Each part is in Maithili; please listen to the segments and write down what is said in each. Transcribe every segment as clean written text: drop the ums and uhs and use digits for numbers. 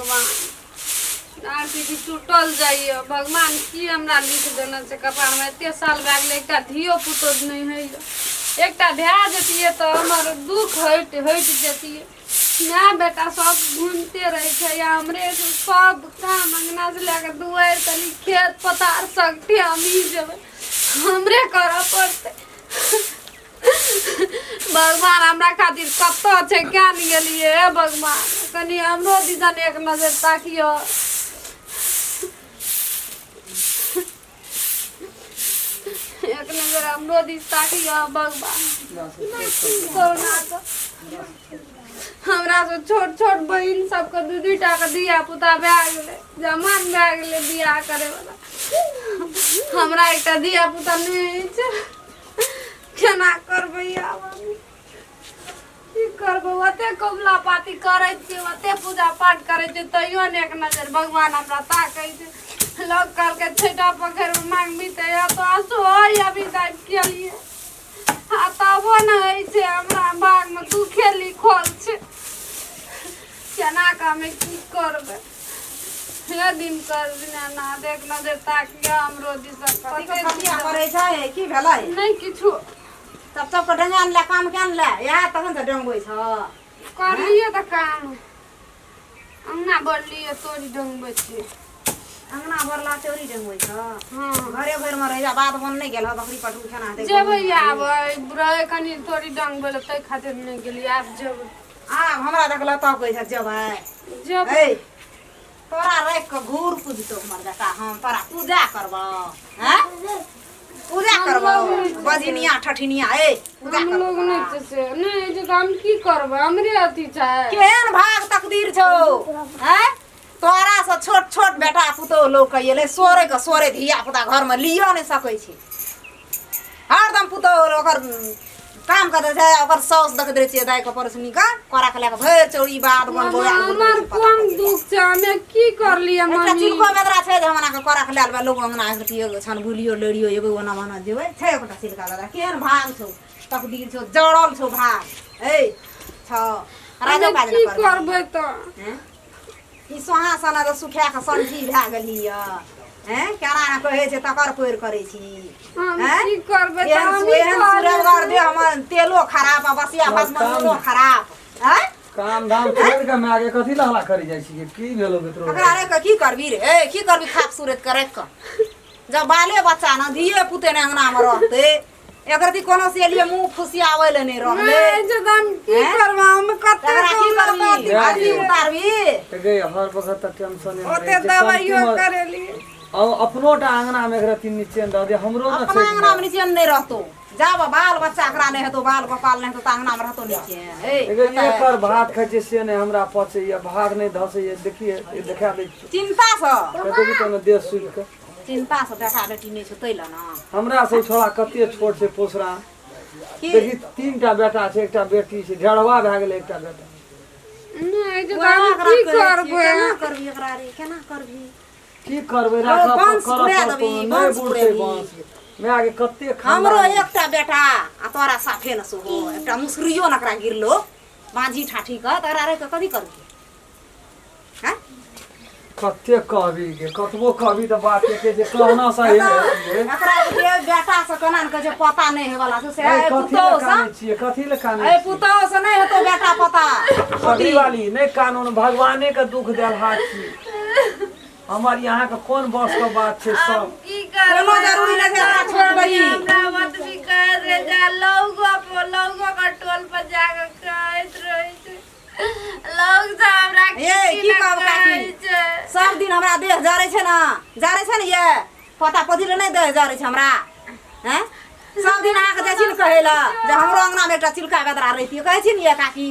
भगवान, आरती टूटल जाइए। भगवान की हमरा लिख देने छै कपारमे? एते साल भए गेलै, एकटा धियो पुतो नहि होइए। एकटा भए जैतियै तऽ हमर दुःख हटि हटि जैतियै। माय बेटा सब घूमिते रहै छै या हमरे सब काम, अङ्गना से लए कऽ दुआरि तनी, खेत पथार सगठे हमही जेबै, हमरे करऽ पड़तै। भगवान हमरा खातिर कतऽ छै, क्या नहि गेलियै? हे भगवान, कनि हमरो दिसन एक नजर ताकियौ। एक नजर हमरो दिस ताकियौ भगवान। करुणा कऽ हमरा से छोट छोट बहिन सबके दू दू टा के धिया पुता भए गेलै, जवान भए गेलै बियाह करे वाला। हमरा एकटा धिया पुता नहि अछि। केना करबै आब हम? की करबै? ओते कबुला पाती करै छियै, ओते पूजा पाठ करै छियै, तैयो ने एक नजर भगवान हमरा ताकै छै। लोग कहलकै छठा पोखरिमे मांगबी तऽ एतो असोय अभी तक केलियै आ तबो ने होइ छै। हमरा भागमे दुखे लिखल छै। केना कऽ हमे की करबै? हे दिन कर दीनानाथ, एक नजर ताकिया हमरो दिस। कथी के फतिया करै छै? की भेलै? नहि किछु। तब सबके डंगा ले काम केन ले इएह तखन तऽ डंगबै छ। करलियै तऽ काम, अंगना भरलियै, तोरी डंगबै छियै। अंगना भरला चोरी डंगबै छ? हँ। घरे भरिमे रहि जा, बाध बन नहि गेल ह, बकरी पटरू खेना हेतै। जेबै आब, रहे कनि तोरी डंगबै लए, ताहि खातिर नहि गेलियै। आब जेबै। आब हमरा देखल तब कहै छ जेबै। जेबै। ए तोरा राखि कऽ घूर पूजतौ हमर बेटा, हम तोरा पूजा करबौ? हैं, पूजा करबौ? बजनिया ठठिनिया, ए पूजा हम लोग करबौ? नहि छै से नहि छै तऽ हम की करबै? हमरे अथी छै। केहन भाग तकदीर छौ हैं? तोरा से छोट छोट बेटा पुतोह लोक के एलै, सोरे के सोरे धिया पुता घर में लियो नहि सकै छै। हरदम पुतोह ओकर काम करै छै, ओकर साउस देखैत रहै छियै दाइ के पड़ोसनी के कोरा के लए कऽ भरि चौड़ी बाध बन बौआ। हमर कोन दुख छै? हमे की करलियै एकटा मम्मी? चिलको बेदरा छै जे हमरा के कोरा के लए लेबै, लोग अंगना एगो छन भुलियो लड़ियो एगो ओना ओना जेबै छै एकटा चिलका बेदरा? केहन भाग छौ, तकदीर छौ, जड़ल छौ भाग। ए छौ राजो हमे काज की ने करबै। करबै तऽ? हैं? ई सोहा सना तऽ सुखा कऽ संठी भए गेली यऽ। हैं, केना ने कहै छै तकर पैर करै छी। हम हैं? की करबै तऽ? एहन हमही एहन सुरगर दे हमर तेलो खराब आ बसिया भात काम- मनुनो खराब हैं। काम धाम छोड़ि कऽ माय के कथी लए हल्ला करी जाइ छियै? की भेलो बेतरो? एकरा राखि कऽ की करबी रे? ए की करबी खाक सूरत के राखि कऽ? जब बाले बच्चा ने धिये पुते ने अंगना मे रहतै, एकर ती कोनो से लिए मुंह फुसियाबै ले नहि रहलै। नहि छै तऽ हम की हैं? करबै? हम कते तकरा की कमला करबी? पाती भए आदमी गेल। उतारबी? गे हर वखत तऽ टेंशन ओते दबाइयो करेलियै। अपनो टा अंगना मे एक रत्ती निचेन रह दे हमरो ने। अपना छै अंगना मे निचेन नहि रहतो। जाब बाल बच्चा एकरा नहि हेतो, बाल गोपाल नहि हेतो, तऽ अंगना मे रहतो निचेन? ए एगो एकर भात खाइ छियै से नहि हमरा पचैया, भात नहि धसैया। देखिए, देखा दै छी। चिंता सँ कतौ भी कोनो देह सुखि कऽ। चिंता सँ बेटा बेटी नहि छौ तै लए ने। हमरा से छोड़ा कते छोट छै पोसरा। की? देखी, 3 टा बेटा छै, एकटा बेटी छै। ढेरवा भए गेलै एकटा बेटा। नहि छै तऽ वएह हम एकरा की कहै छियै, करबै? केना करबी एकरा रे, केना करबी? की करबै? ओ, राखऽ वंश करऽ पुरा पड़तौ। देबही, नहि वंश बुढ़तै पुरेबही। वंश माय के कते हमरो खानदान। एकटा बेटा आ तोरा साफे न सोहो, एकटा मुसरियो न एकरा गिरलो बाँझी ठाठी कऽ, तकरा रहि कऽ कथी करबी? हैं? कते कहबी गे, कतबो कहबी तऽ बात एके छै, कहना सही है। एकरा बुझिए बेटा से केना ने कहै छै पता नहि होय वाला छै से। कथी लए पुतोह से कानै छियै? कथी लए कानै ए छियै? पुतोह से नहि हेतौ बेटा पता। सगरी वाली नहि कानून, भगवाने के दुख देल हाथ छी हमर। यहाँ के कोन बस के बात छै सब? की करबै? कोनो जरूरी नहि छै एकरा छोड़ि दही। हमरा बतबी कहैत रहे जा लौगो पर, लौगो के टोल पर जाके कहैत रहै छै लोग सब हमरा। ए, की ने कहब काकी? कहै छै। सब दिन हमरा देह जरै छै ने, जरै छै ने, ये पोता पोती लए नहि देह जरै छै हमरा? हैं, सब दिन अहाँके जाइ छी ने कहै लए जे हमरो अङ्गनामे एकटा चिलका बेदरा रहितियै, कहै छी ने ये काकी?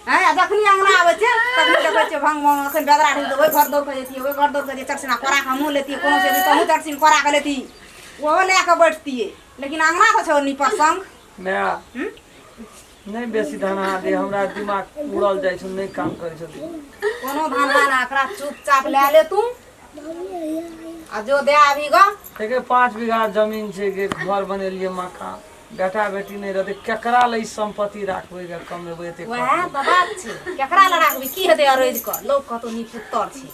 हैं, आ जखनी अङ्गना आबै छै तखनी देखै छियै भंग भंग एखन बेदरा रहि तऽ ओहि घर दौड़ कऽ जैतियै, ओहि घर दौड़ कऽ जैतियै, चटसिना कोरा कऽ हमहूँ लेतियै, कोनो से तहूँ चटसिन कोरा कऽ लेती, ओहो लए कऽ बैठतियै, लेकिन अङ्गना तऽ छौ निपर संग। माय नहि बेसी धनहा दे, हमरा दिमाग उड़ल जाइ छौ, नहि काम करै छौ। कोनो धनहा ना, एकरा चुपचाप लए ले तू आ जो दे आबी ग। एके 5 बीघा जमीन छै के घर बनेलियै मकान, बेटा बेटी नहि रहतै केकरा लए ई सम्पत्ति राखबै गे कमेबै एते वएह तऽ बात छै केकरा लए राखबै की हेतै अरैज कऽ लोक कहतौ निपुत्तर छै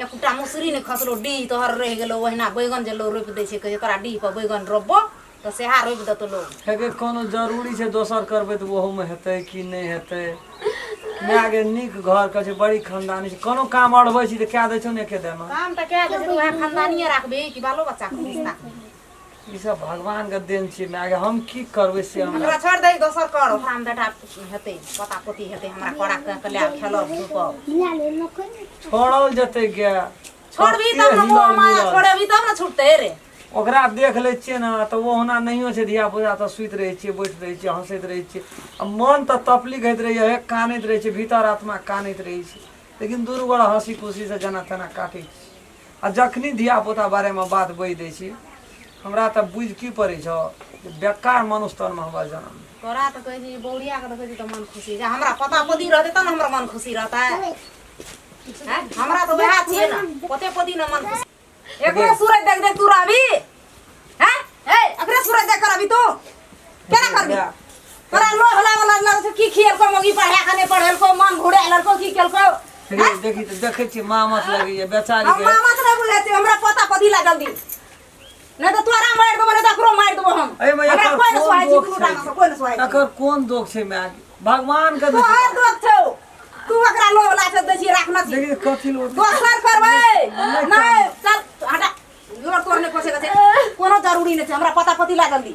एकटा मसुरी नहि खसलो डीह तोहर रहि गेलो ओहिना बैगन जे लोक रोपि दै छै कहै छै तोरा डीह पर बैगन रोपबो तऽ सएह रोपि देतौ लोक हे गे कोनो जरूरी छै दोसर करबै तऽ ओहोमे हेतै कि नहि हेतै माय गे नीक घर के छै बड़ी खानदानी छै कोनो काम अड़बै छी तऽ कए दै छौ ने एके देमे काम तऽ कए दै छै तऽ उएह खानदानिए राखबही कि बालो बच्चाके रिश्ता ई सब भगवान के देन छियै माय गे हम की करबै से हमरा हमरा छोड़ि दही दोसर कर ओकरामे बेटा हेतै पोता पोती हेतै हमरा कोड़ा कऽ के लए खेलब धूपब छोड़ल जेतै गे छोड़बी तब ने मोह माया छोड़ेबी तब ने छुटतै रे ओकरा देख लै छियै ने तऽ ओहुना नहियो छै धिया पुता तऽ सुति रहै छियै बैठ रहै छियै हँसैत रहै छियै आ मन तऽ तपलीक होइत रहैए हे कानैत रहै छै भीतर आत्मा कानैत रहै छै लेकिन दुनू गोरा हँसी खुशीसँ जेना तेना काटै छी आ जखनी धिया पुता बारेमे बात बजि दै छी हमरा तऽ बुझि की पड़ै छौ जे बेकार मनुष्य तहनमे हमर जनम तोरा तऽ कहै छी बौरिया के देखै छी तऽ मन खुशी जे हमरा पता पोती रहतै तब ने हमरा मन खुशी रहतै हैं? हमरा तऽ वएह छियै ने पोते पोती ने मन खुशी एकरे सूरज देख देख तू रहबी हैं ए एकरे सूरज देख कर रहबी तू केना करबी तोरा लोभ लागल लागल छै की खियलको मौगी पढ़ा के नहि पढ़ेलको मन घुड़ा लेलको की केलको रे देखी तऽ देखै छियै मामत लगैया बेचारी हम के मामा नहि बुझै छियै हमरा पोता पोती ला जल्दी नहि तऽ तोरा मारि देबो नहि तऽ एकरो मारि देबो हम एहिमे हमरा एकर कोइ नहि कोन सोहाइ छै दोख दुनू छै टांग से कोइ नहि सोहाइ छै एकर कोन दोख छै माय भगवान के तोहर दोख छौ तू ओकरा लोभ लालच दै छी राखने छी देखी कथी लोभ दोसर करबै नहि चल हटा लोर तोर नहि खोसे के छै कोनो जरूरी नहि छै हमरा पता पति ला जल्दी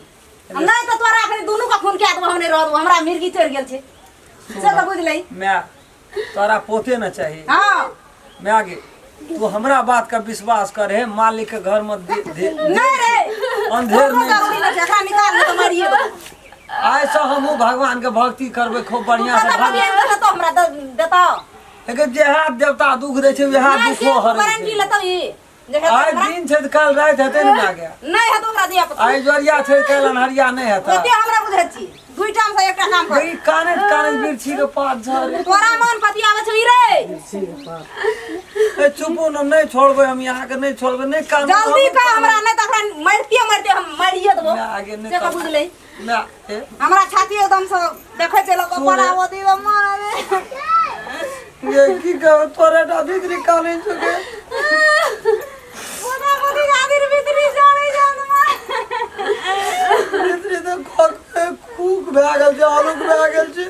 आ नहि तऽ तोरा अखन दुनू के खून कए देबो हम नहि रहबो हमरा मिर्गी चढ़ि गेल छै से तऽ बुझि लही माय तोरा पोते न चाही हाँ माय गे तू हमरा बात का विश्वास कर हे मालिक के घर में नहीं रे अंधेर कोनो नहीं जरूरी नहीं छै एकरा निकाल ले तऽ मारिए देबो आइ से हमहूँ भगवान के भक्ति करबै खूब बढ़िया से पता पति आनि देतौ हमरा देतौ लेकिन जेहा देवता दुख दै छै वएह नहि दुखो से हरै गारंटी छै लेतौ ई जे हेतौ आइ हमरा दिन छै तऽ काल्हि राति हेतै ने माय गे नहि हेतौ ओकरा दिया पता आइ जोरिया छै काल्हि अन्हरिया नहि हेतै ओते हमरा बुझै छी दुई टाइम से एकटा काम कर देखी कानैत कानैत बिरछी के पात झरे तोरा मन पति आबै छौ ई रे ए चुपू न नहि छोड़बै हम यहाँ के नहि छोड़बै नहि कानू जल्दी कह हमरा नहि तऽ ओकरा मारिते मारिते हम मारिए देबो माय आगे नहि से कह बुझलै माय ए हमरा छाती एकदम से देखै छै लोक सुन। बड़ा ओदी मारे ये की कहब तोरे टा भीतरी कानै छौ गे पोता पोती खातिर भीतरी जड़ै जान भीतरी तऽ खूक भए गेल छै आलूक भए गेल छै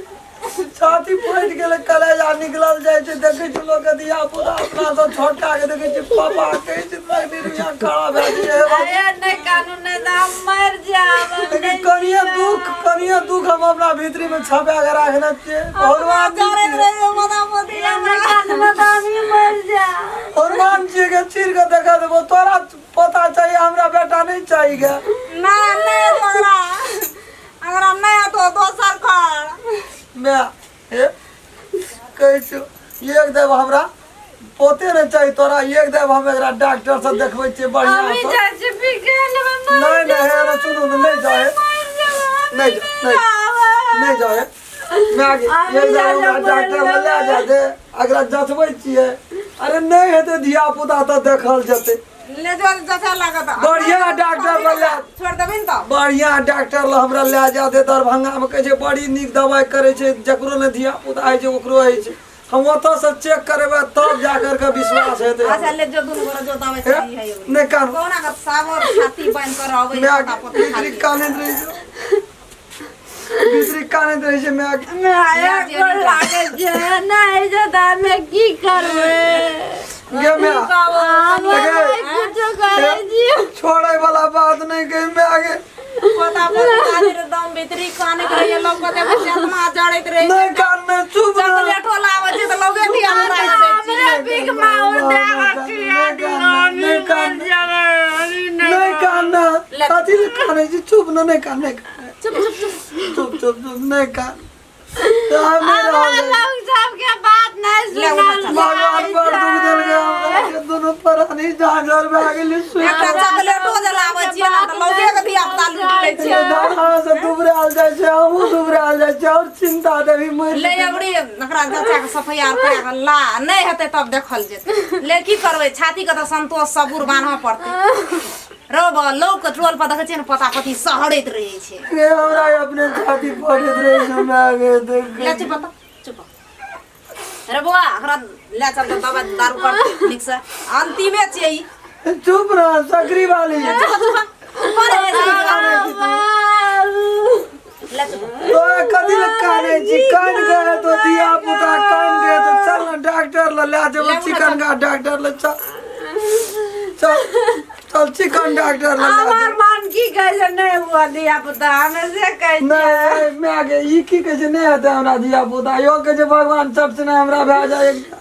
छाती फटि गेलै कलेजा निकलल जाइ छै देखै छै लोक के धिया पुता अपना सब छोटका के देखै छै पापा कहै छै तकदीर यहाँ खड़ा भए जाइ छै अरे नहि कानू नहि तऽ हम मरि जायब हम लेकिन नहि कनिये दुख कनिये दुख हम अपना भीतरी में छपा के राखने छियै भगवान जी जड़ैत छियै। रहै पोता पोती नहि कानू तऽ हमही मरि जायब हनुमान जी के चीर के देखा देबो तोरा पता चाहिए हमरा बेटा नहीं चाहिए गे नहि नहि तोरा अगर नहि हेतौ दोसर कर मैं हे कहै छौ एक देब हमरा पोते नहि चाही तोरा एक देब हम एकरा डॉक्टर से देखबै छियै बढ़िआँ हमही से जाइ छी पी के लेबै मरि नहीं नहीं हे ना सुनू ने नहीं जाए जायब हम नहीं नहीं नहीं जाए मैं आगे एक देब हमरा डॉक्टर लग ले जा दे एकरा जँचबै छियै अरे नहि हेतै धिया पुता तऽ देखल जेतै ले जो जचा लागत बढ़िया डॉक्टर लग ले छोड़ देबी ने तऽ बढ़िया डॉक्टर लग हमरा लए जा दे दरभंगा में कहै छै बड़ी नीक दवाइ करै छै जकरो ने धिया पुता होइ छै ओकरो होइ छै हम ओतऽ से चेक करेबै तब जा करके विश्वास हेतै अच्छा ले जो दुनू गोरा जो दवाइ हे, सही है एगो। नहि कानू कोना के सावर छाती बान्हि कर अबै माय पोता पोती भीतरी खातिर। कानैत रहै छै भीतरी कानैत रहै छै माय माया गोर लागै छै नहि जे दामे की करबै गे माय हम नहि कुछो करै छी छोड़ै वाला बात नहि गे माय गे पोता पोती खातिर एकदम भीतरी कानैत रहैए लोक कते चेतना जड़ैत रहै नहि कान चुप ना चॉकलेटो लाबै छै तऽ लोगे धिया पुता के दै छै हमरे भीख मांगो दे नहि कान नहि कान कथी लए कानै छी चुप न नहि कान नहि कान चुप चुप चुप चुप चुप चुप नहि कान तऽ हम नहि रहल जाइ। लोग सबके बात नहीं ले उठा सुनल चल। भगवान पर दुख देलकै हमरा के दुनू प्राणी झांझर भए गेलै सुति एकटा चॉकलेटो जे लाबै छियै ने तऽ लोगे के धिया पुता लूटि लै छै धारा से दुबरायल जाइ छै हमहूँ दुबरायल जाइ छै आओर चिन्ता देवी मरि ले अबरी एकरा चाचा के सफैया आर करा के ला नहि हेतै तब देखल जेतै ले की करबै छाती के तऽ संतोष सबूर बान्हऽ पड़तै रौ बा लौक के टोल पर देखै छियै ने पता पति सहरैत रहै छै। गे हमरा अपने छाती पड़ैत रहै छै माय गे देख ले चुप तऽ चुप रे बौआ, एकरा ले चल तऽ दबाइ दारू करतै नीक से, अंतिमे छियै ई। चुप रह सकरी वाली। चुप चुप ऊपर है ले चुप। तो कथी लए कानै छी? कान गए तो धिया पुता कान गए तो चल ने डॉक्टर ल ले जेबो, चिकन का डॉक्टर ल चल चल चल, चिकन डॉक्टर ल ले। हमर मन की कहै छै नहि हुआ धिया पुता, हमे से कहै छियै। नहि माय गे, ई की कहै छै नहि हेतै हमरा धिया पुता? इहो कहै छै भगवान चट से हमरा भए जाय एकटा।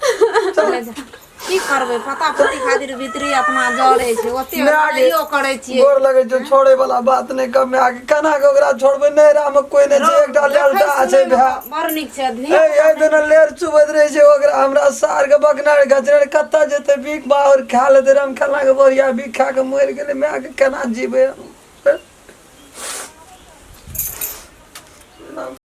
चल। की करबै, पता पति खातिर भीतरी अपना जरै छै ओते माय गे, लड़ाइयो करै छियै। गोर लगै छै, छोड़े वाला बात नहि कह माय गे, केना के ओकरा छोड़बै? नैहरा मे कोइ नहि छै, एकटा लेलटा छै भाय। बड़ नीक छै। ए ए दिना लेर चुबैत रहै छै ओकरा, हमरा सार के बकनार घचने कतऽ जेतै? भीख बाहर खा लेतै, राम खेला के बढ़िया भीख खा के मरि गेलै। माय के केना जीबै हम?